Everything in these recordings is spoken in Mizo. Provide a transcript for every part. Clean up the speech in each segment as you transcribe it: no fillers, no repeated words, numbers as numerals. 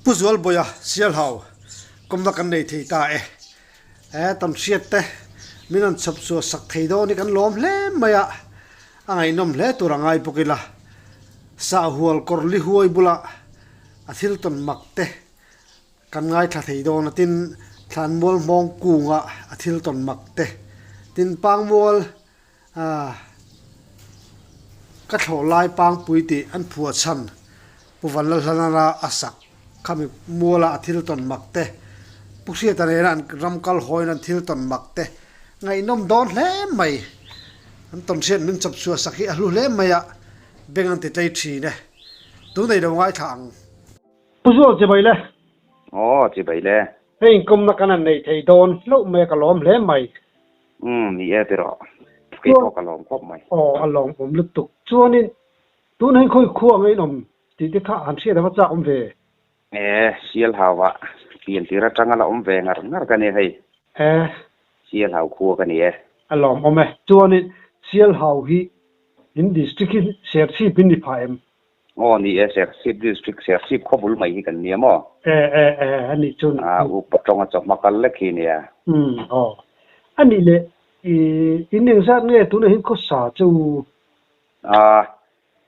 Pu Zualbawia Sialhau kawmna kan nei thei ta e. He tam hriat te min rawn chhawp chhuah sak thei dawn hi kan lawm hle mai a, a ngaihnawm hle tur a ngai bawk ila. Sahhual kawr li huai bula a thil tawn mak te kan ngaithla thei dawn a, tin Thlanmual hmawng kunga a thil tawn mak te, tin Pangmual Ka thlawh lai pangpui tih an phuah chhan Pu Vanlalhlanara a sak khami muala a thil tawn mak te, Pu Hriata nena an ram kal hawiin an thil tawn mak te ngaihnawm dawn hle mai. An tawn hriat min chawp chhuah sak hi a hlu hle mai a, beng an ti tlei thin e. Tun ei lo ngaithla ang. Pu Zual chibai le. Aw chibai le. Hei inkawmna kan han nei thei dawn hlauh mai a ka lawm hle mai. Umm ni e tiraw. Kei pawh ka lawm khawp mai. Aw a lawm awm lutuk. Chuanin tun hian khawi khua ang a inawm tih te kha han hriat ava chak awm ve. E, Sialhau ah pian tir atanga la awm ve ngar ngar ka nia hei. E. Sialhau khua ka ni e. A lawm awm e. Chuanin Sialhau hi in district hi Serchhip in ni phah em? Aw ni e, Serchhip district Serchhip khaw bul mai hi kan nia maw? E e e, a nih chu ni. A upa tawnga chawhma kal lek hi nia. Umm aw. A nih leh i in engzat nge tunah hian khawsa chu? A,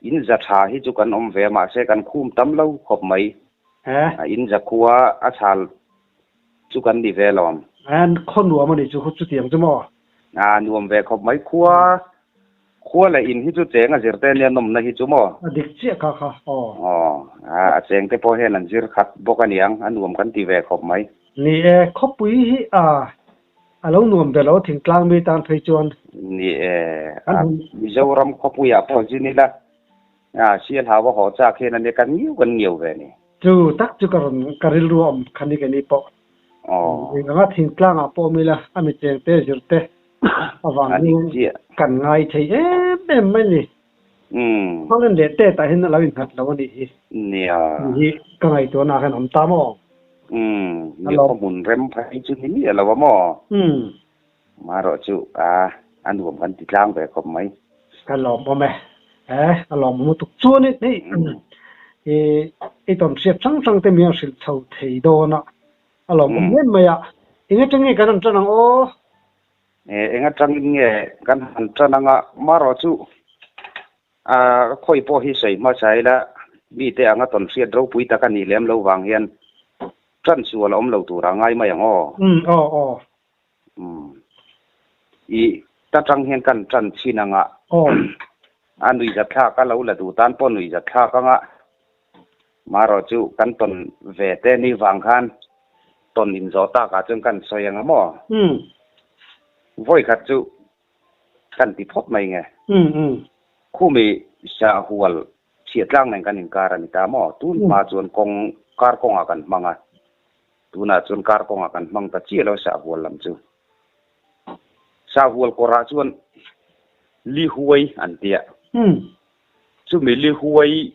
in za tha hi chu kan awm ve a mahse kan khum tam lo khawp mai. E. A in za khua a chhal chu kan ni ve lawm. E, khaw nuam a nih chu chutiang chu maw? A, nuam ve khawp mai khua. Khua leh in hi chu cheng a zir te nia nawmna hi chu maw? A dik chiah kha kha aw. Aw, a cheng te pawh hian an zir khat bawk a niang, a nuam kan ti ve khawp mai. Ni e, khawpui hi a a lo nuam ber lo a thingtlang mi tan phei chuan. Ni e, a Mizoram khawpuiah pawh zin ila a Sialhau a haw chak hian a nia kan ngiau kan ngiau ve ni. Chu tak chu ka rawn ka rilru a awm kha ni keini pawh. Aw. Enganga thingtlangah pawh awm ila a mi cheng te zir te Avang hi kan ngai thei em em mai ni. Thawlen leh tet ah hian a lo innghat lo a nih hi. Nia. Tih hi ka ngaihtuahna ah khan awm ta maw? Umm, mi khaw hmun rem phei chu ni miah lo a maw? Umm. Marawh chu a a nuam kan ti tlang ve khawp mai. Ka lawm awm e. E, a lawm awm lutuk chuan in hei i i tawn hriat hrang hrang te mi a hrilh chho thei dawn a. A lawm awm em mai a. Eng atang nge kan han tan ang aw? E, eng atangin nge kan han tan ang a? Marawh chu a khawi pawh hi sawi hmasa ila mite anga tawn hriat ropui tak a nih lem lo vang hian tan sual a awm lo tur a ngai mai ang aw. Umm, aw, aw. Umm. I ta tang hian kan tan chin ang a. Aw. A nuihzatthlak a lo la duh tan pawh nuihzatthlak ang a. Marawh chu kan tawn ve te ni vang khan tawn inzawh takah chuan kan sawi ang a maw? Umm. Vawi khat chu kan ti phawt mai nge. Umm umm. Khumi Sahhual chhiahtlang nen kan inkar a ni ta maw? Tun hma chuan kawng kar kawngah kan hmang a. Tunah chuan kar kawngah kan hmang ta chiah lo Sahhual lam chu. Sahhual kawrah chuan li huai an ti a. Umm. Chumi li huai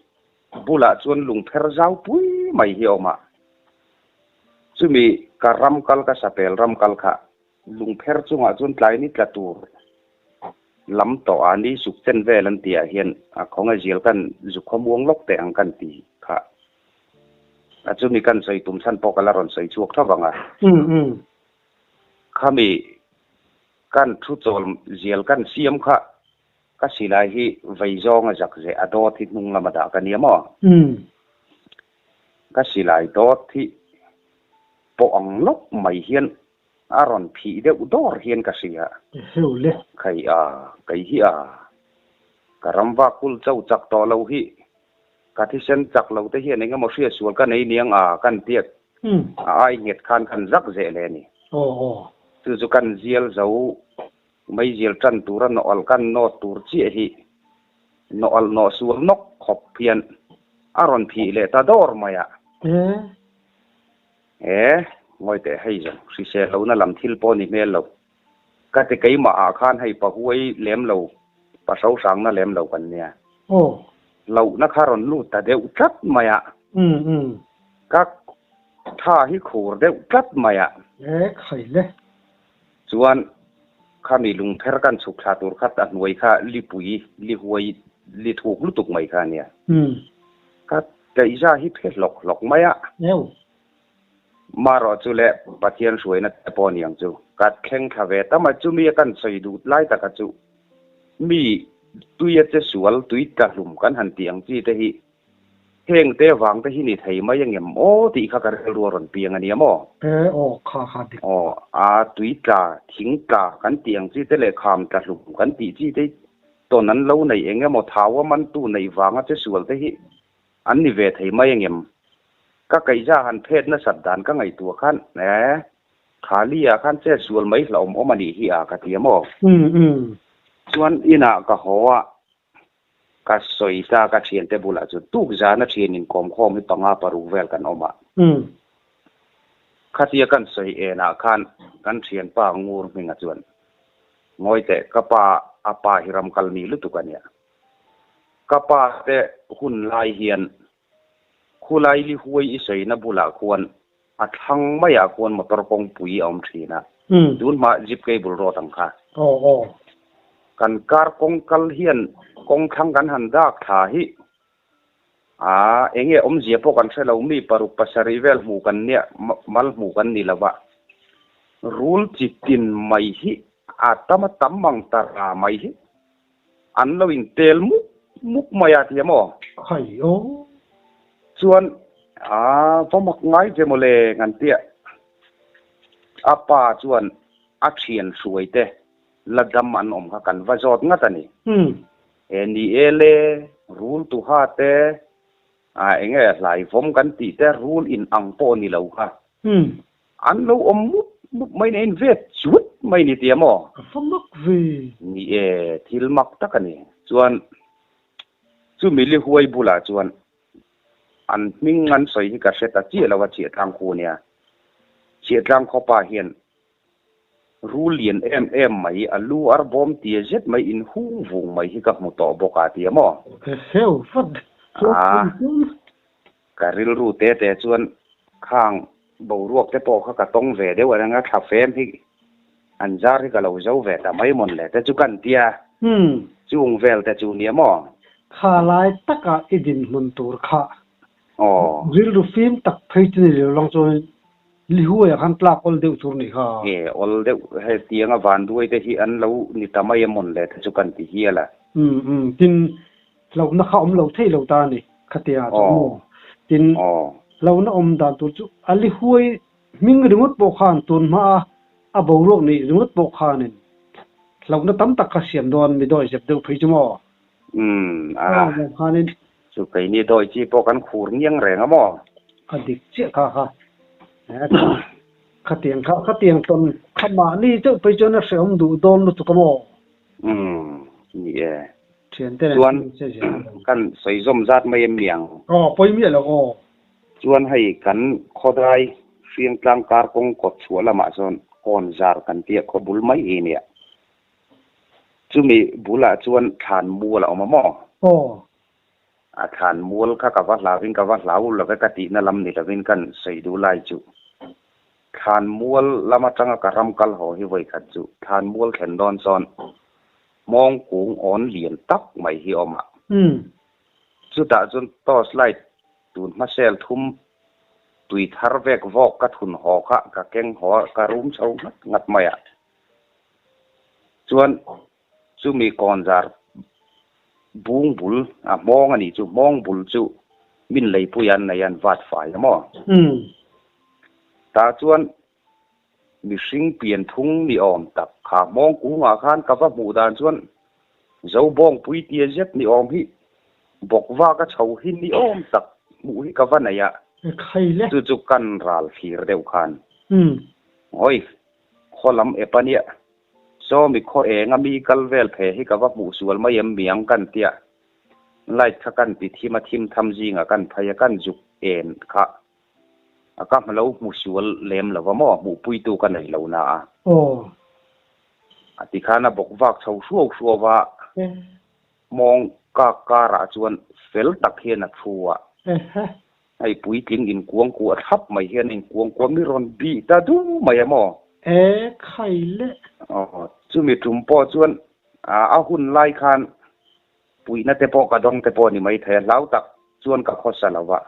bulah chuan lungpher zau pui mai hi a awm a. Chumi ka ram kal ka sapel ram kal kha lungpher chungah chuan tlai ni tla tur lam tawh a ni suk chen vel an tih ah hian a khawnge zial kan zuk khawmuang lawk teh ang kan ti kha. A chumi kan sawi tum chhan pawh ka la rawn sawi chhuak tho vang a. Khami kan thu chawl zial kan siam kha Ka silai hi vei zawng a zak zeh a dawt hi hnung lama dah ka nia maw? Ka silai dawt hi pawh ang lawk mai hian a rawn phih deuh dawr hian ka hria. Khai a, kei hi a, ka ramva kul cho chak tawh lo hi, ka thisen chak lo te hian eng emaw hria sual ka nei niang a, kan tiat a ai nghet khan kan zak zeh le a ni. Chu chu kan zial zo Meizial tan tura nawh alh kan nawt tur chiah hi nawh alh nawh sual nawk khawp hian a rawn phih leh ta dawr mai a. E, ngawi teh hei zawng, hrisel lohna lam thil pawh ni hmel lo. Ka ti keimah ah khan hei pa huai lem lo, pa hrohrangna lem lo kan nia. Lohna kha rawn lut ta deuh tlat mai a. Ka tha hi khur deuh tlat mai a. E, khai le. Chuan khami lungpher kan chhuk thla tur khat a hnuai kha lipui, li huai, li thuk lutuk mai kha a nia. Ka Kaihza hi phe hlawk hlawk mai a. Heu. Marawh chu le Pathian hruaina te pawh niang chu ka thleng thla ve ta mai. Chumi a kan sawi duh lai taka chu mi tuia che sual, tui tla hlum kan han tih ang chi te hi heng te vang te hi ni thei mai angem aw tih kha ka rilru a rawn piang a nia maw? E aw kha kha dik. Aw a tui tla, thing tla kan tih ang chi te leh kham tla hlum kan tih chi te hi tawn an lo neih eng emaw thau a mantu neih vanga che sual te hi an ni ve thei mai angem? Ka kaihza han phet nasat dan ka ngaihtuah khan e Khali ah khan che sual mai hlauhawm awm a nih hi a ka ti a maw? Chuan inah ka haw a, ka sawi ta ka thiante bulah chu tuk zana thian inkawm khawm hi panga paruk vel kan awm a. Khatia kan sawi enah khan kan thianpa ngur hminga chuan Ngawi teh, ka pa a pa hi ram kal mi lutuk a nia. Ka pa te hun lai hian khulai li huai i sawina bulah khuan a thlang maiah khuan motor kawngpui a awm thin a, tun hma jeep cable road ang kha. Kan car kawng kal hian kawng thlang kan han dak thla hi Aa, enge awmzia pawh kan hre lo, mi paruk pasarih vel hmuh kan nia, mal hmuh kan ni lo va. Rul chi tin mai hi a tam a tam ang ta ra mai hi an lo intel mup mup mai a ti a maw? Khai aw. Chuan, aa, va mak ngai ve mawle ngan tia a pa chuan a thian hruai te la dam an awm kha kan va zawt ngat a ni. He ni e le, rul tuha te, a enge hlaivawm kan tih te rul in ang pawh ni lo kha. An lo awm mup mup mai nen vet chut mai ni tia maw? A fa mak ve. Ni e, thil mak tak a ni. Chuan chumi li huai bulah chuan an hming an sawi hi ka hre ta chiah lo a, Chhiahtlang khu nia. Chhiahtlang khawpa hian Rul lian em em mai, a lu ar bawm tia zet mai in hung vung mai hi ka hmu tawh bawk a ti a maw? Heu vat A, ka rilru te te chuan khang boruak te pawh kha ka tawng ve deuh a reng a, thla fem hi an zar hi ka lo zo ve ta mai mawn le te chu kan tia, chung vel te chu nia maw? Kha lai taka i dinhmun tur kha Aw. Rilru fim tak phei chu ni lo lang chuan Lihuaiah khan tlak awl deuh tur nih kha. Nge awl deuh he tianga vanduai te hi an lo ni ta mai emawn le te chu kan ti hial a. Umm umm tin hlauhna kha awm lo thei lo ta a ni khatia chu maw. Tin hlauhna awm dan tur chu a Lihuai hming ringawt pawh khan tun hma a a boruak neih ringawt pawh khanin hlauhna tam tak kha siam dawn mi dawi zep deuh phei chu maw. Umm a. Khanin Chu keini dawi chi pawh kan khur ngiang reng a maw? A dik chiah kha kha. Khatiang kha khatiang tawn kha mahni chauh phei chuan a hrehawm duh dawn lutuk a maw? Umm ni e. Thiante nen Chuan kan sawi zawm zat mai em niang? Aw pawi miah lo aw. Chuan hei kan khawdai Hriangtlang kar kawng kawt chhuah lamah chuan kawn zar kan tia khaw bul mai hi nia. Chumi bulah chuan thlan mual a awm a maw? Aw. A thlan mual kha ka va hlauin ka va hlau lo ve ka tihna lam ni lovin kan sawi duh lai chu. Thlan mual lam atanga ka ram kal haw hi vawi khat chu thlan mual thlen dawn sawn mawng kung awn lian tak mai hi a awm a. Chutah chuan torch light tun hmasel thum tui thar vek vawk ka thun haw kha ka keng haw a, ka rum chho nghat nghat mai a. Chuan chumi kawnzar bung bul a hmawng a nih chu, hmawng bul chu min leipui an nei a, an vat fai a maw? Tah chuan mihring pian thung ni awm tak kha hmawng kungah khan ka va hmuh dan chuan Zobawngpui tia zet ni awm hi bawkvak a chho hi ni awm tak hmuh hi ka va nei a, chu chu kan ral thlir deuh khan. Hawi. Khaw lam ep a nia. Saw mi khaw eng a mi kal vel phe hi ka va hmuh sual mai em miang kan tia. Light kha kan ti thim a thim tham zingah kan phei a kan zuk en kha a ka hmalo hmu sual lem lo va maw hmuhpuitu ka nei lo na a. Aw. A ti khan a bawk vak chho hruau hruau va. Mawng kak karah chuan fel tak hian a thu a. Hei puitling inkuang kuah thlap mai hian inkuang kuah mi rawn bih ta du mai a maw? E khai le. Aw, chumi tum pawh chuan a hun lai khan puihna te pawh ka dawng te pawh ni mai thei a, hlau tak chuan ka khawsa lo a.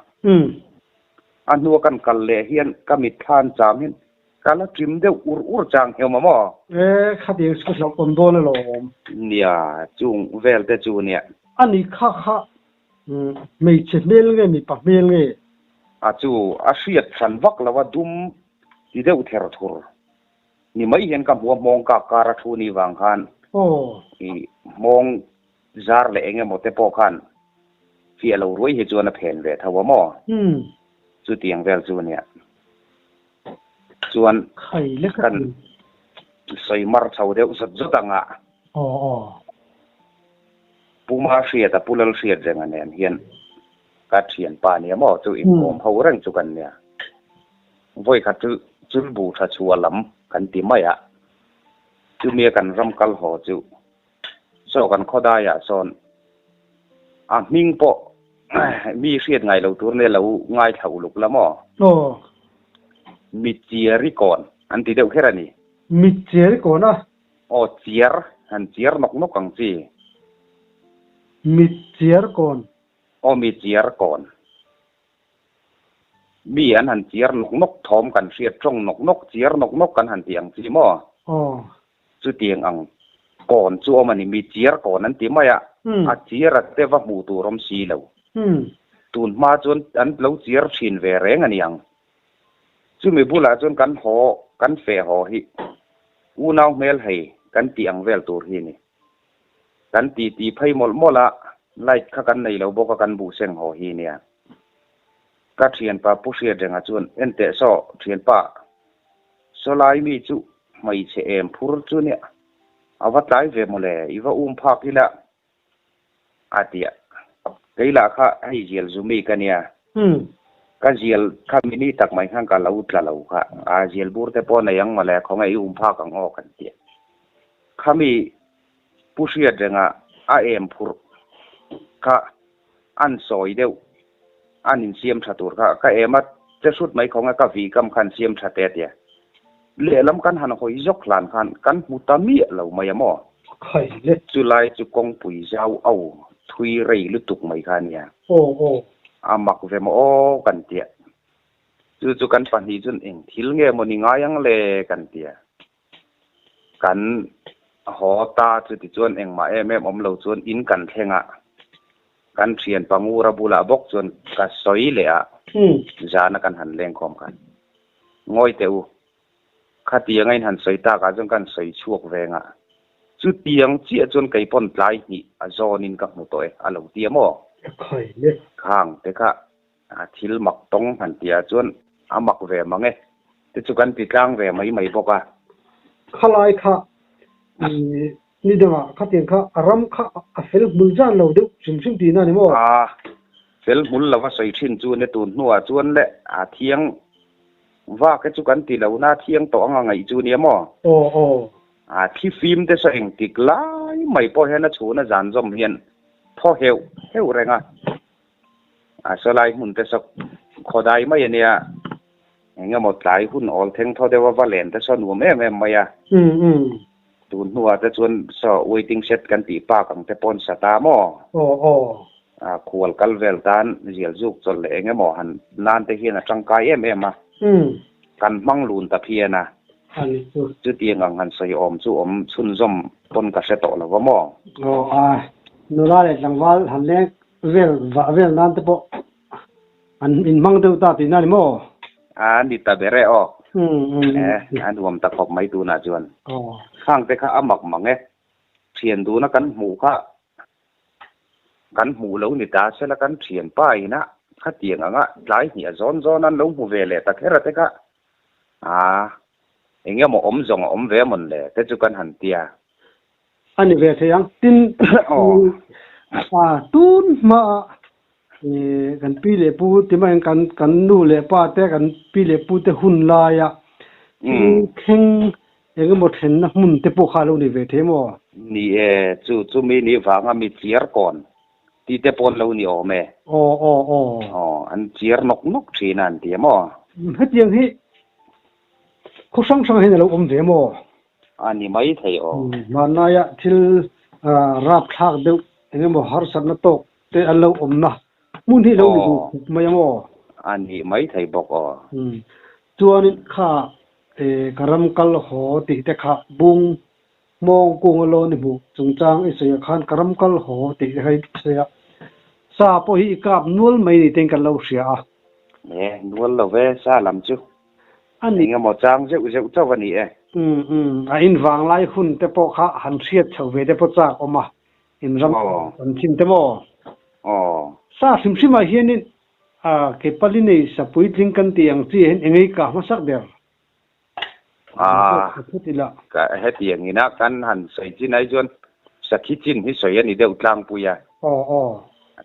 A hnua kan kal leh hian ka mitthla an chang hian ka la ṭim deuh ur ur chang hiam a maw? E, khatiang chu ka hlauhawm dawn alawm. Nia, chung vel te chu nia. A ni kha kha hmeichhe hmel nge mipa hmel nge? A chu a hriat hran vak lo a, dum ti deuh ther thur ni mai hian ka hmu a, hmawng kak kar a thu ni vang khan i hmawng zar leh eng emaw te pawh khan fiah lo ruai hi chuan a phen ve tho a maw? Chutiang vel chu nia. Chuan kan sawi mar chho deuh zawt zawt ang a. Pu Mahriata, Pu Lalhriatrenga nen hian ka thianpa nia maw chu inkawm ho reng chu kan nia. Vawi khat chu chulbu tha chhuah lam kan ti mai a, chumia kan ram kal haw chu saw kan khawdaiah sawn a hming pawh mi hriat ngai lo tur nia lo ngaithla uluk la maw? Mitchiari kawn an ti deuh kher a ni. Mitchiari kawn a? Aw chiar, han chiar nawk nawk ang chi. Mitchiar kawn. Aw mitchiar kawn. Mi an han chiar nawk nawk thawm kan hriat tawng nawk nawk, chiar nawk nawk kan han ti ang chi maw? Aw. Chutiang ang kawn chu awm a ni, mi chiar kawn an ti mai a, a chiar a te va hmuh tur awm si lo. Tun hma chuan an lo chiar thin ve reng a ni ang. Chumi bulah chuan kan haw, kan feh haw hi unau hmel hei kan tih ang vel tur hi a ni. Kan ti ti phei mawlh mawlh a, light kha kan nei lo bawk a kan buh seng haw hi nia. Ka thianpa Pu Hriatrenga chuan, Enteh saw, thianpa, saw lai mi chu hmeichhe em phur chu nia, a va tlai ve mawle, i va um phak ila, A ti a, kei lah kha hei zial zu mi ka nia, ka zial kha mini tak mai khan ka lo tla lo kha, a zial bur te pawh nei ang mawle, khawnge i um phak ang aw kan ti a. Khami Pu Hriatrenga a em phurh kha an sawi deuh, an insiam tha tur kha ka em a che hrut mai khawnge ka vih kam khan siam tha te a ti a. Lehlam kan han hawi zawk hlan khan kan hmu ta miah lo mai a maw? Khai le. Chulai chu kawngpui zau au thui rei lutuk mai kha a nia. Aw aw. A mak ve maw aw kan tia. Chu chu kan pahnih chuan eng thil nge maw ni ngai ang le kan tia. Kan haw ta chu tichuan engmah em em awm lo chuan in kan thleng a, kan thian pangura bulah bawk chuan ka sawi leh a, zana kan han lengkhawm khan ngawi teh u, khatianga in han sawi takah chuan kan sawi chhuak veng a, chutiang chiah chuan kei pawn tlai hnih a zawnin ka hmu tawh e a lo ti a maw? Khang te kha A thil mak tawng han tih ah chuan a mak ve mang e te chu kan ti tlang ve mai mai bawk a. Khalai kha ni dangah khatiang kha a ram kha a fel hmul zan lo deuh hrim hrim tihna a ni maw? A fel hmul lova sawi thin chu ne tun hnuah chuan le a thiang vak e chu kan ti lo na thiang tawh anga ngaih chu nia maw? Aw aw. A thi fim te saw engtik lai mai pawh hian a chhuna zan zawm hian thaw heuh heuh reng a. A sawlai hmun te saw khawdai mai a nia, eng emaw tlai hun awl theng thaw deuh a va len te saw nuam em em mai a. Tun hnuah te chuan saw waiting shed kan tih pak ang te pawn sa ta maw? Aw aw. A khual kal vel tan zial zuk chawlh leh eng emaw han nan te hian a tangkai em em a. Kan hmang lun ta phian a. A ni chu. Chutiang ang han sawi awm chu awm chhunzawm pawn ka hre tawh lo va maw? Aw a, nula leh tlangval han leng Vel vah vel nan te pawh an inhmang deuh ta tihna a ni maw? A ni ta ber e aw. E, a nuam ta khawp mai tunah chuan. Khang te kha a mak mang e. Thian duna kan hmuh kha kan hmuh lo ni ta sela kan thian pa ina khatiang anga tlai hnih a zawn zawn an lo hmu ve leh ta kher a te kha. A, eng emaw awm zawng a awm ve amawn le te chu kan han tia. A ni ve thei ang. Tin, tun hmaah kan pi leh pu ti maiin kan kan nu leh pa te kan pi leh pu te hun laia thil thleng eng emaw thlenna hmun te pawh kha a lo ni ve thei maw? Ni e, chu chumi ni vanga mi chiar kawn tih te pawh an lo ni awm e. Aw aw aw. Aw, an chiar nawk nawk thin a an ti a maw? Hetiang hi khaw hrang hrang hian a lo awm ve maw? A ni mai thei aw. Hmanlaia thil rapthlak deuh eng emaw harsatna tawk te an lo awmna Hmun hi lo ni duh khawp mai ang aw. A nih mai thei bawk aw. Chuanin kha ka ram kal haw tih te kha bung hmawng kung a lawn i hmuh chungchang i sawi ah khan ka ram kal haw tih te kha i sawi a. Sa pawh hi i kap nual mai ni tein kan lo hria a. E, nual lo ve, sa lam chu. A ni. Eng emaw chang zeuh zeuh chauh a ni e. Umm umm, a in vanglai hun te pawh kha han hriat chho ve te pawh chak awm a, in ram kan chin te maw? Aw. Sa hrim hrim ah hianin a ke pali nei sa puitling kan tih ang chi ah hian engei kah hmasak ber? A, ka hetiang ina kan han sawi chin ai chuan sakhi chin hi sawi a ni deuh tlangpui a. Aw aw.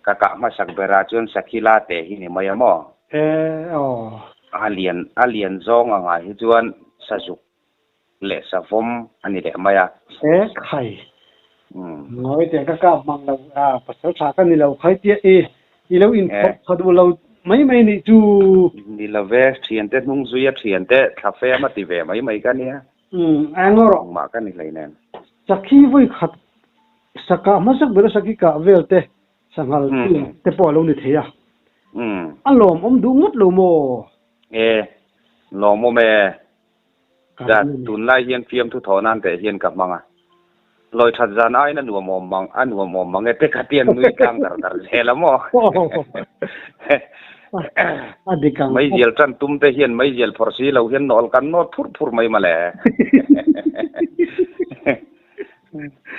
Ka kah hmasak berah chuan sakhi la teh hi ni mai a maw? E aw. A lian a lian zawng angah hi chuan sazuk leh savawm a ni leh mai a. E khai. Ngawi teh ka kap mang lo a, pasal tha ka ni lo khai tia i i lo in phawrh tha duh lo mai mai nih chu. Ni lo ve, thiante hnung zui a thiante thla fem a ti ve mai mai ka nia. Umm, a engaw rawh. Engmah ka ni hleinem. Sakhi vawi khat sakah hmasak ber a sakhi kah vel te, sanghal te pawh a lo ni thei a. A lawmawm duh ngawt lo maw? E, lawmawm e. Zat, tunlai hian fiamthu thawh nan teh hian ka hmang a. Lawi that zan aiin a nuam awm mang, a nuam awm mang e te kha tian nui tlang dar dar zel a maw? A dik ang. Meizial tan tum te hian meizial phawrh si lo hian nawl kan nawt phur phur mai mawle.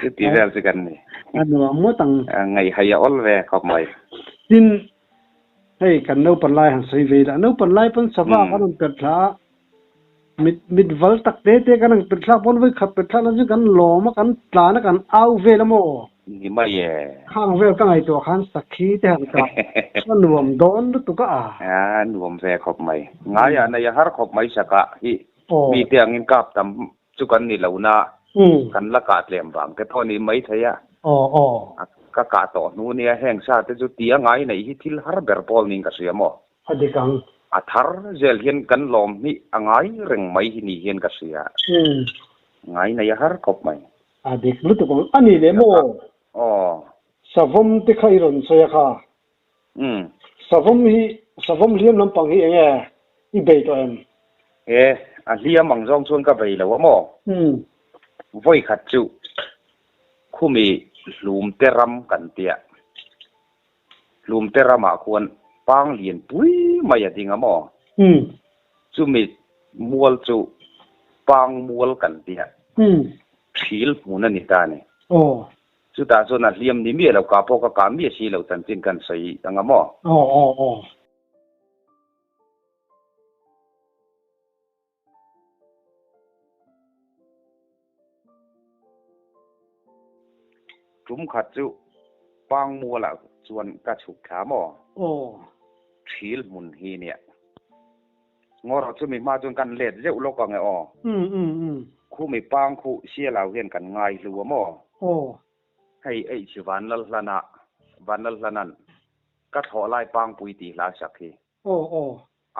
Chuti vel chu kan ni. A nuam ngawt ang. Ngaihhai a awl ve khawp mai. Tin, hei kan naupan lai han sawi ve ila, naupan lai pawn sava kan rawn perh thla a, Mit mit val tak te te kan ang perh thlak pawn vawi khat perh thlak na chu kan lawm a, kan tlan a, kan au vel a maw? Ni mai e. Khang vel ka ngaihtuah khan sakhi te han kah a nuam dawn lutuk a. A nuam ve khawp mai. Ngaiah nei a har khawp mai sakah hi mite angin kap tam chu kan ni lo na kan la kah tlem vang te pawh a ni mai thei a. Ka kah tawh hnu nia heng sa te chu tia ngai neih hi thil har ber pawl niin ka hria maw? A dik ang. A thar zel hian kan lawm hnih a ngai reng mai hi ni hian ka hria. Ngai nei a har khawp mai. A dik lutuk ang. A ni leh maw? Aw. Savawm te kha i rawn sawi a kha. Savawm hi, savawm hliam lampang hi enge i bei tawh em? E, a hliam ang zawng chuan ka bei lo a maw? Vawi khat chu khumi hlum te ram kan tia. Hlumte ramah khuan pang lian pui mai a ding a maw? Chumi mual chu pang mual kan ti a, thil hmun a ni ta a ni. Chutah chuan a hliam ni miah lo, kah pawh ka kah miah si lo chanchin kan sawi ang a maw? Tum khat chu Pangmualah chuan ka chhuk thla maw? Aw. Thil hmun hi nia. Ngawrh chumi hma chuan kan let zeuh lawk ang e aw. Um um um. Khumi pang khuh sialau hian kan ngai hlu a maw? Aw. Hei eih chi Vanlalhlana, Vanlalhlana'n ka thlawh lai pangpui tih hla sak hi. Aw aw.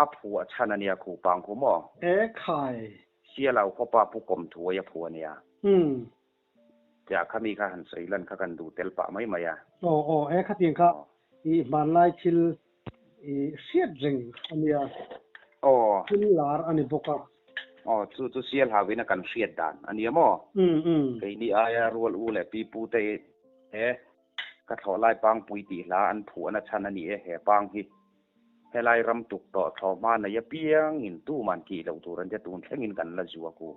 A phu a chhan a nia khu pang khu maw? E khai. Sialau khawpa pu kawm thuai a phu a nia. Umm. Tia kha mi kha han sawi lan kha kan duh tel pah mai mai a. Aw aw e khatiang kha i hmanlai thil i hriat reng a nia. Aw. Thil lar a ni bawk a. Aw chu chu sial hau in a kan hriat dan a nia maw? Umm umm. Keini aia rual u leh pi pu te e ka thlawh lai pangpui tih hla an phuah na chhan a ni e he pang hi. Helai ram tuk tawh thlawh hma nei apiang in tuman kih loh tur an tia tun thleng in kan la zua ku.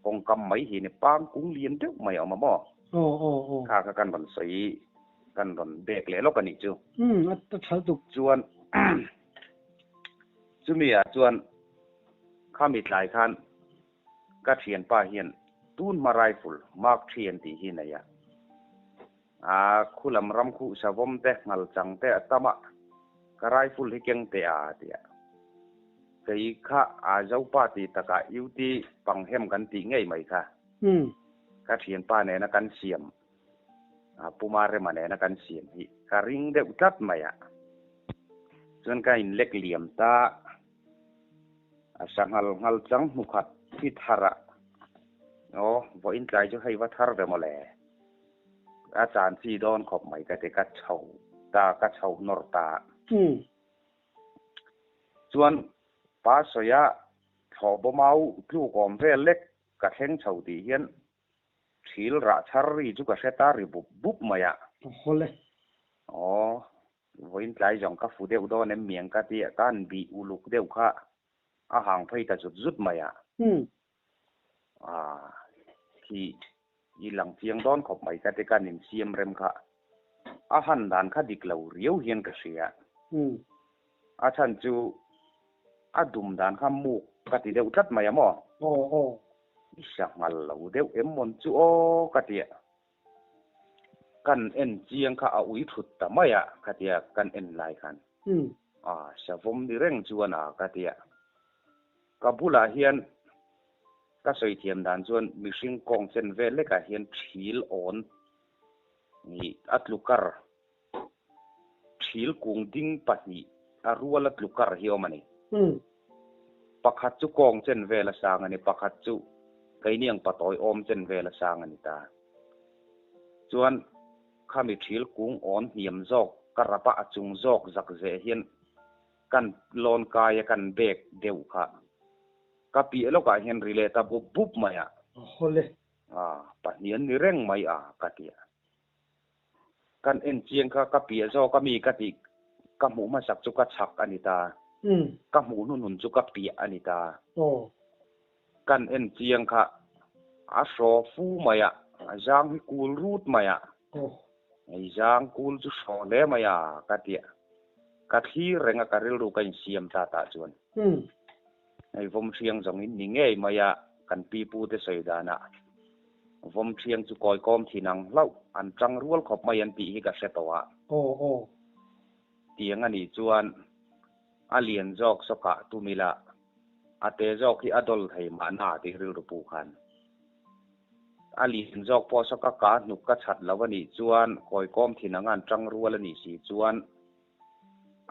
Kawngkam mai hi ni pang kung lian deuh mai a awm a maw? Kha kha kan rawn sawi kan rawn bek leh lawk a nih chu. A tha tuk. Chuan chumi ah chuan khami tlai khan Ka thianpa hian tun hma rifle Mark Three an tih hi nei a. A khulam ram khuh savawm te, ngal chang te a tam a, ka rifle hi keng teh a a ti a. Kei kha a Zopa tih takah UT Panghem kan tih ngei mai kha. Ka thianpa nena kan siam, Puma Rema nena kan siam hi ka ring deuh tlat mai a. Chuan ka inlek liam ta. A sanghal nghal chang hmu khat hi thar a, aw vawiin tlai chu hei va thar ve mawle, a chan chi dawn khawp mai ka ti ka chho. Ta ka chho nawr ta. Chuan pa sawia thlawh bawmau tluk awm vel lek ka thleng chho tih hian thil rah chhar ri chu ka hre ta ri bup bup mai a. Hawle. Aw, vawiin tlai zawng ka fu deuh dawn em miang ka tia ka han bih uluk deuh kha a hang phei ta zut zut mai a. Ah, khi i lang chiang dawn khawp mai ka ti kan insiam rem kha. A han dan kha dik lo riau hian ka hria. A chhan chu a dum dan kha muk ka ti deuh tlat mai a maw? Aw aw. I sanghal lo deuh em mawn chu aw ka ti a. Kan en chiang kha a ui thut ta mai a ka ti a kan en lai khan. A savawm ni reng chuan a ka ti a. Ka bulah hian ka sawi thiam dan chuan mihring kawng chen vel lekah hian thil awn nih a tlukar thil kung ding pahnih a rual a tlukar hi awm a ni. Pakhat chu kawng chen vel a sang a ni, pakhat chu keini ang patawi awm chen vel a sang a ni ta. Chuan khami thil kung awn hniam zawk ka rap a, a chung zawk zak zeh hian kan lawn kai a kan bek deuh kha. Ka piah lawkah hian ri leh ta bup bup mai a. Hawle. A, pahnih an ni reng mai a, ka ti a. Kan en chiang kha ka piah zawk a mi ka tih ka hmuh hmasak chu ka chhak a ni ta. Ka hmuh hnuhnun chu ka piah a ni ta. Kan en chiang kha a hraw fu mai a, a zang hi kul rut mai a. Hei zang kul chu hraw hle mai a ka ti a. Ka thlir reng a ka rilru ka insiam ta tah chuan. Hei vawmhriang zawng in ni ngei mai a, kan pi pu te sawi danah vawmhriang chu kawi kawm thin ang hlauh, an tang rual khawp mai an tih hi ka hre tawh a. Tiang a nih chuan a lian zawk sawkah tum ila a te zawk hi a dawl thei mahna tih rilru pu khan. A lian zawk pawh saw ka ka hnuk ka chhat lo a nih chuan kawi kawm thin anga an tang rual a nih si chuan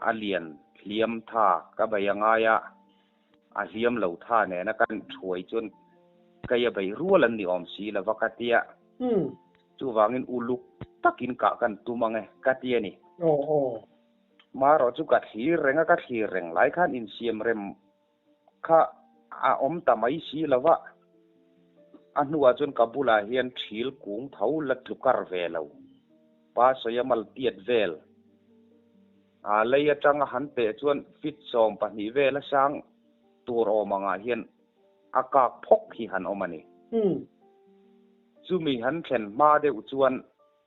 a lian hliam tha ka bei a ngai a, a hliam lo tha nena kan thuai chuan kei a bei rual an ni awm si lo va ka tia. Chuvangin uluk takin kah kan tum ang e ka ti a ni. Marawh chu ka thlir reng a, ka thlir reng lai khan insiam rem kha a awm ta mai si lo va, a hnuah chuan ka bulah hian thil kung tho la tlukar ve lo, pa sawi a mal tiat vel. A lei atanga han teh chuan feet 12 vel a sang tur awm angah hian a kak phawk hi han awm a ni. Chumi han thlen hma deuh chuan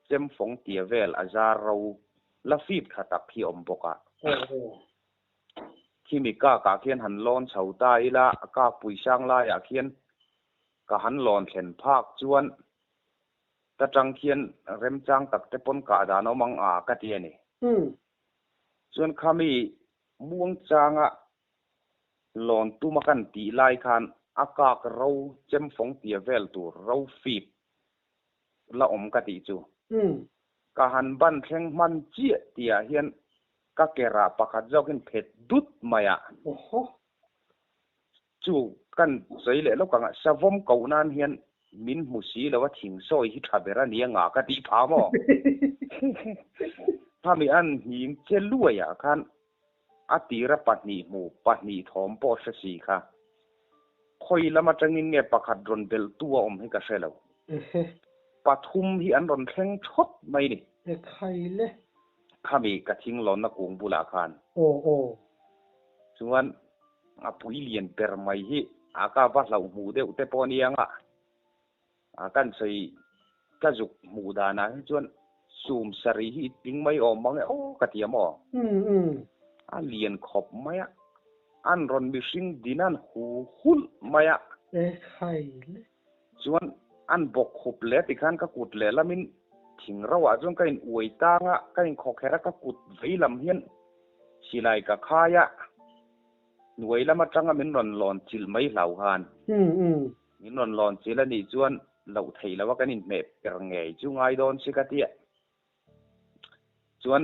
chemfawng tia vel a zar ro la feet tha tak hi awm bawk a. Khimi kakah khian han lawn chho ta ila, a kak pui sang laiah khian ka han lawn thlen phak chuan ta tang khian remchang tak te pawn kah dan awm ang a ka ti a ni. Chuan khami muangchanga lawn tuma kan tih lai khan a kak ro chemfawng tia vel tur ro fip la awm ka tih chu. Ka han ban thleng hman chiah tihah hian ka ke rah pakhat zawkin phet dut mai a. Chu kan sawi leh lawk ang a, savawm koh nan hian min hmu si lo a thing sawi hi tha ber a ni anga ka tih phah maw? Khami an nghing che luaiah khan a tira pahnih hmu pahnih thawm pawh hre si kha. Khawi lam atangin nge pakhat rawn belh tu a awm hi ka hre lo. Pathum hi an rawn thleng thawt mai ni. Ekhaile. Khami ka thing lawnna kung bulah khan. Aw aw. Chuan a pui lian ber mai hi a ka va hlauh hmuh deuh te pawh ania nga. A kan sawi ka zuk hmuh danah hi chuan sum sarih hi i tling mai awm mang e aw ka ti a maw? A lian khawp mai a, an rawn mihring din an hu hulh mai a. Chuan an bawk khup leh tikhan ka kut lehlamin thing roah chuan ka in uai tang a, ka in khawkherh a, ka kut vei lam hian silai ka khai a, hnuai lam atanga min rawn lawn chilh mai hlau khan. Min rawn lawn chilh a nih chuan loh theih loh a kan inhmeh per ngei chu ngai dawn si ka ti a. Chuan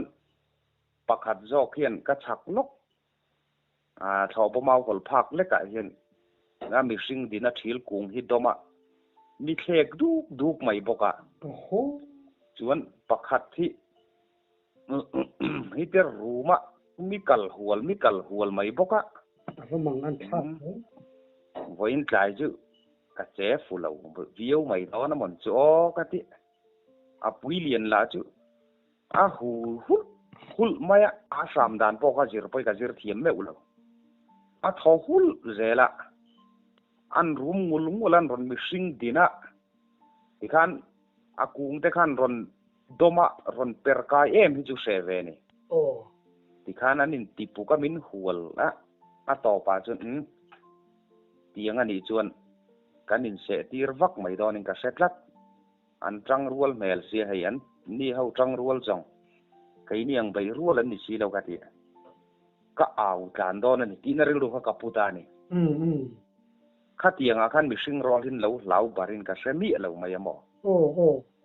pakhat zawk hian ka chhak lawk a thlawhbaw mau hawl phak lekah hian a mihring dina thil kung hi dawm a, mi thlek duk duk mai bawk a. Chuan pakhat hi. hi te ruma mi kal hual mi kal hual mai bawk a. A va mang an thlak hle. Vawiin tlai chu ka che fu lo viau mai dawn a mawn chu aw ka ti. A pui lian lah chu a hu hulh hulh mai a, a hram dan pawh ka zir pawhin ka zir thiam meuh lo. A thaw hulh zel a, an rum ngul ngul an rawn mihring din a, tikhan a kung te khan rawn dawm a, rawn per kai em hi chu hreh ve ni. Aw. Tikhan an inti puk a min hual a, a tawpah chuan umm tiang a nih chuan kan inseh tir vak mai dawnin ka hre tlat. An tang rual hmel sia hei an ni ho tang rual zawng keini ang beih rual an ni si lo ka ti a, ka au tlan dawn a ni tihna rilru kha ka pu ta a ni. Khatiangah khan mihring rual hin lo hlau barin ka hre miah lo mai a maw?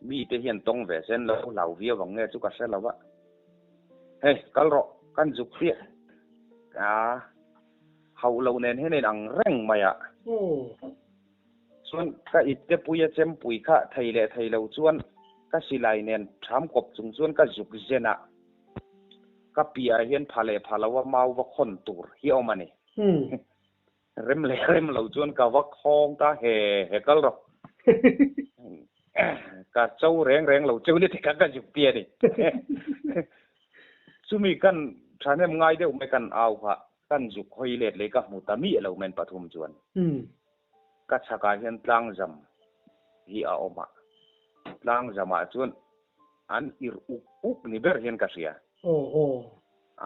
Mite hian tawng ve sen lo hlau viau ang nge chu ka hre lo a. Hei kal rawh kan zuk chiah a, hauh loh nen hian a inang reng mai a. Chuan ka ipte pui a chempui kha thei leh thei lo chuan ka silai nen ṭham kawp chung chuan ka zuk zen a, ka piah hian pha leh pha lo a mau va khawn tur hi a awm a ni. Rem leh rem lo chuan ka va khawng ta he he kal rawh. Ka cho reng reng lo cheu ni tikha ka zuk ti a ni. Chumi kan ṭhahnem ngai deuh mai kan au kha kan zuk hawi let leh ka hmu ta miah lo men pathum chuan. Ka chhakah hian tlangzam hi a awm a, tlangzamah chuan an irh uk uk ni ber hian ka hria.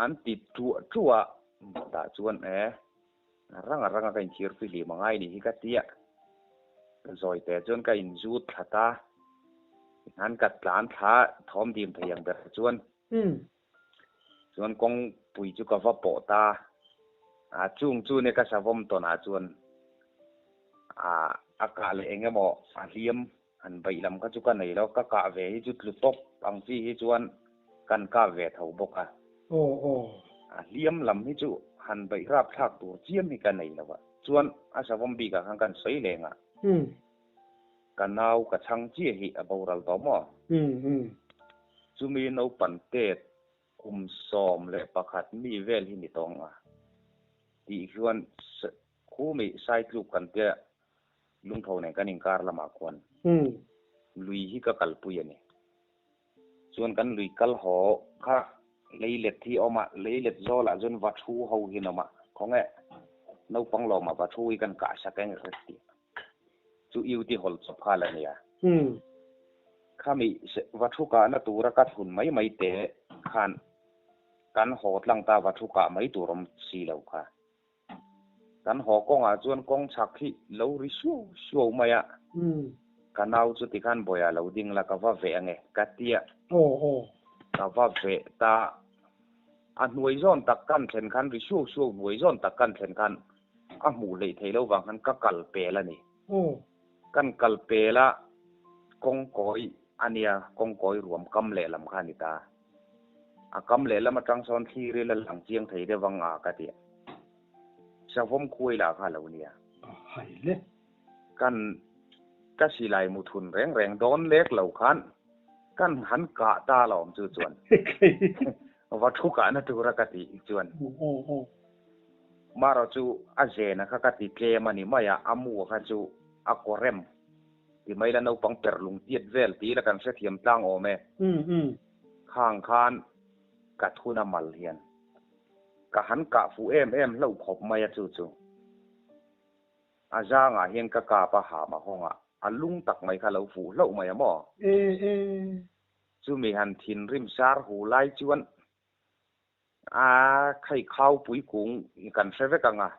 An ti tuah tuah a, tah chuan e, ranga ranga ka inchhir fihlim a ngai ni hi ka ti a, zawite chuan ka inzut thla ta, an ka tlan thla thawm dim thei ang ber chuan. Chuan kawngpui chu ka va pawh ta a, chung chu nia ka savawm tawnah chuan a kah leh eng emaw a hliam han beih lam kha chu ka nei lo, ka kah ve hi chu tlu tawp ang chi hi chuan kan kah ve tho bawk a. A hliam lam hi chu han beih rap thlak tur chiam hi ka nei lo a, chuan a savawm bikah khan kan sawi leng a. Ka nau ka chhang chiah hi a boral tawh maw? Chumi naupang tet kum 11 mi vel hi ni tawng a tih hian khumi saitluk kan tia lungtho nen kan inkar lamah khuan lui hi ka kalpui a ni. Chuan kan lui kal haw kha leilet hi a awm a, leilet zawlah chuan va thu ho hi an awm a, khawnge naupang lawmah va thu hi kan kah sak eng ret tih. Chu U ti hawl chawp kha la nia. Khami va thu kahna tura ka thun mai mai te khan kan haw tlang ta va thu kah mai tur awm si lo kha. Kan haw kawngah chuan kawng chhak hi lo ri suau suau mai a. Ka nau chu tikhan bawiah lo ding la ka va veh ange ka tia. Ka va veh ta. A hnuai zawn tak kan thlen khan ri suau suau hnuai zawn tak kan thlen khan a hmuh hleih theih lo vang khan ka kal pel a ni. Kan kal pel a, kawngkawi a nia, kawngkawi ruam kam lehlam kha a ni ta. A kam lehlam atang sawn thlir ila lang chiang thei deuh ang a ka ti a. Savawm khuai lah kha a lo nia. Kan ka silai muthun reng reng dawn lek lo khan kan han kah ta lawm chu chuan va thu kahna tura ka tih chuan marawh chu a zena kha ka ti tlem a ni mai a, a mu kha chu a kawrem ti mai la naupang per lung tiat vel ti ila kan hrethiam tlang awm e. Khang khan ka thuna mal hian ka han kah fuh em em hlauh khawp mai a chu chu. A zangah hian ka kap a ham a hawng a, a lung tak mai kha lo fuh hlauh mai a maw? Chumi han thinrim sar hu lai chuan a khai khaupui kung kan hre vek ang a,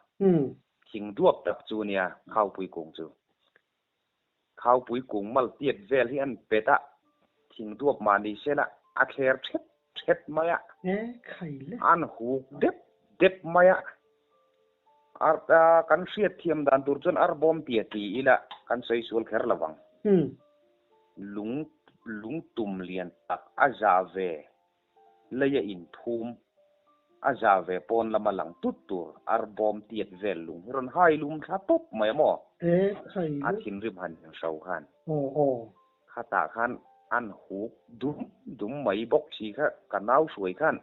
thing duap tak chu nia khaupui kung chu. Khaupui kung mal tiat vel hi an pet a, thing duap mah ni sela a thler thet thet mai a, an huk dep dep mai a. Ar kan hriat thiam dan tur chuan ar bawm tia ti ila kan sawi sual kher lo vang. Lung lung tum lian tak a za ve leia inphum a za ve pawn lama lang tut tur ar bawm tiat vel lung hi rawn hai lum thla tawp mai a maw? A thinrim han inhro khan. Khatah khan. An huk dum dum mai bawk si kha ka nau hruai khan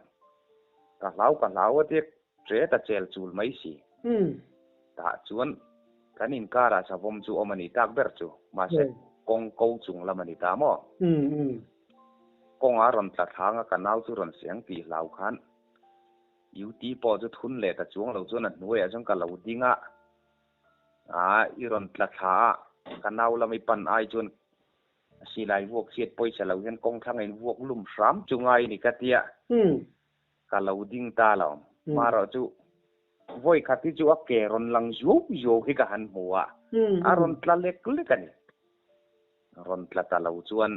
ka hlau ka hlau a tia ṭe ta chel chul mai si. Tah chuan kan inkarah savawm chu awm a ni tak ber chu, mahse kawng ko chung lam a ni ta maw? Kawnga rawn tla thlanga ka nau chu rawn seng tih hlau khan UT pawh chu thun leh ta chuang lo chuan a hnuaiah chuan ka lo ding a, aa i rawn tla thla a, ka nau lam i pan ai chuan Silai vuak chhiat pawisa lo hian kawng thlang in vuak lum hram chu ngai ni ka tia ka lo ding ta lo. Marawh chu vawi khat hi chu a ke rawn lang zuau zuau hi ka han hmu a, a rawn tla lek lek a ni. Rawn tla ta lo chuan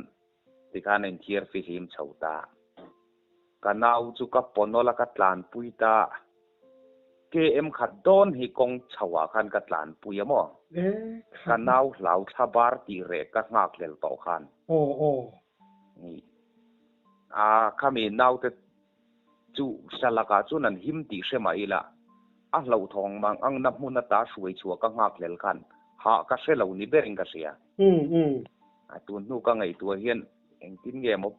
tikhan a inthiar fihlim chho ta. Ka nau chu ka pawnawlh a ka tlanpui ta. KM khat dawn hi kawng chho ah khan ka tlanpui a maw? Ka nau hlau thla bar tih reh ka nghak hlel tawh khan. Ni. A khami naute chu salak ah chuan an him tih hre mah ila a hlauhthawng mang ang na hmun ata hruai chhuah ka nghak hlel khan hah ka hre lo ni berin ka hria. A tun hnu ka ngaihtuah hian Engtin nge maw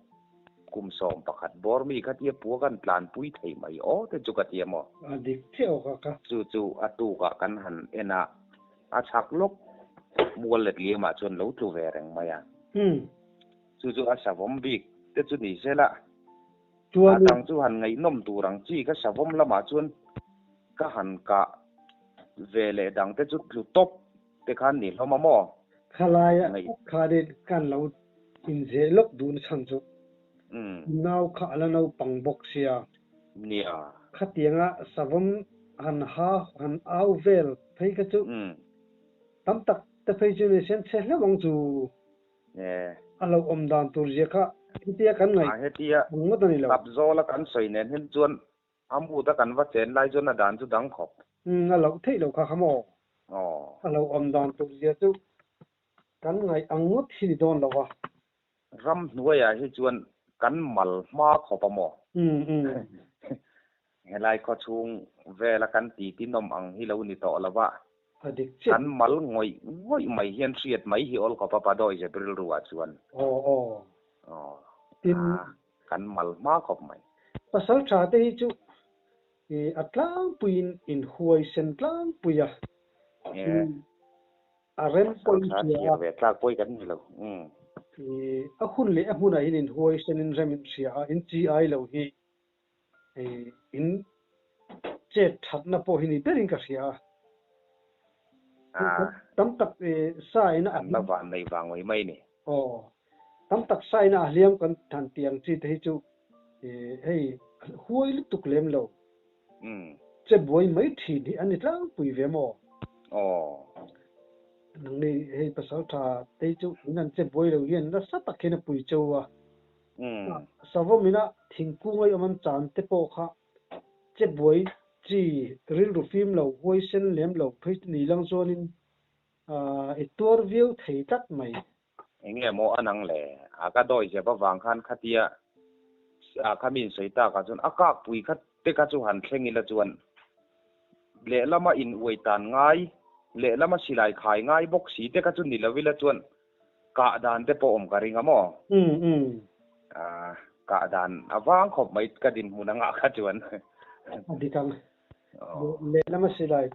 kum 11 bawr mi kha tia pua kan tlanpui thei mai aw te chu ka tia maw? A dik chiah aw ka ka. Chu chu a tukah kan han en a, a chhak lawk mual let liamah chuan lo tlu ve reng mai a. Chu chu a savawm bik te chu ni se la, a dang chu han ngaihnawm tur ang chi kha savawm lamah chuan ka han kah ve leh dang te chu tlu tawp te khan ni hlawm a maw? Khalaia khanin kan lo inzeh lawk duhna chhan chu nau kha a la naupang bawk sia. Nia. Khatianga savawm han ha han au vel phei kha chu tam tak te phei chu ni sen chhe hlauh ang chu. A lo awm dan tur zia kha hetia kan ngaih ang ngawt a ni lo. Tap zawla kan sawi nen hian chuan A mood a kan va chen lai chuan a dan chu dang khawp. Umm a loh theih loh kha kha maw? Aw. A lo awm dan tur zia chu kan ngaih ang ngawt hi ni dawn lo a. Ram hnuaiah hi chuan kan mal hma khawp a maw? Umm umm. Helai khaw chhung vela kan titi nawm ang hi lo ni tawh lo va. A dik chiah. Kan mal ngawih ngawih mai hian hriat mai hi awl khawp a pa dawi zep rilru ah chuan. Aw aw. Aw. Tin. Kan mal hma khawp mai. Pasal tha te hi chu a tlangpuiin in huaisen tlangpui a, a rem pawh in hria a. Ve tlak pawi kan ni lo. A hun leh a hmunah hian in huaisen in rem in hria a, in chi ai lo hi in chet thatna pawh hi ni berin ka hria a. Tam tak sa in a. An la van nei vang mai mai ni. Aw, tam tak saina a hliam kan than tih ang chi te hi chu hei huai lutuk lem lo. Che buai mai thin hi a ni tlangpui ve maw? Aw. Nangni hei pasal tha te hi chu in an che buai lo hian nasa tak hian a pui cheu a. Savawm ina thingkung a awm an chan te pawh kha che buai chi rilru fim lo huai sen lem lo phei ni lang chuanin I tuar viau thei tlat mai. Enge maw a nang le? A ka dawi zep avang khan khatia a kha mi insawi tak ah chuan a kak pui kha te kha chu han thleng ila chuan lehlama in uai tan ngai, lehlama silai khai ngai bawk si te kha chu ni lo ila chuan kah dan te pawh awm ka ring a maw? Kah dan a vang khawp mai ka dinhmun angah kha chuan. A dik ang. Lehlam a silai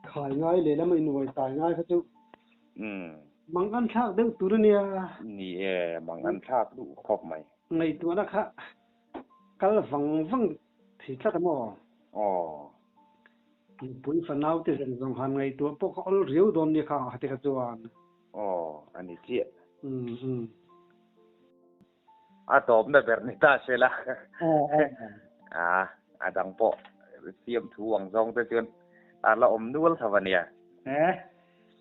khai ngai, lehlam a inuai tai ngai kha chu mang an thlak deuh tur a nia. Ni e, mang an thlak duh khawp mai. Ngaihtuahna kha kal vang vang thei tlat a maw? Aw. Nupui fanau te zawng zawng han ngaihtuah pawh kha awl riau dawn nia kha hati kha chuan. Aw, a ni chiah. A tawpna ber ni ta se la. A, a dang pawh siam thu ang zawng te chuan a la awm nual tho a nia. E,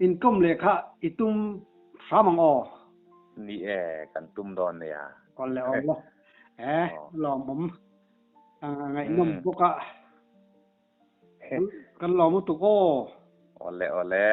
inkawm leh kha i tum hram ang aw. Ni e, kan tum dawn nia. Aw le aw le. E, lawmawm ngaihnawm bawk a. Kan lawm lutuk aw. Aw le aw le.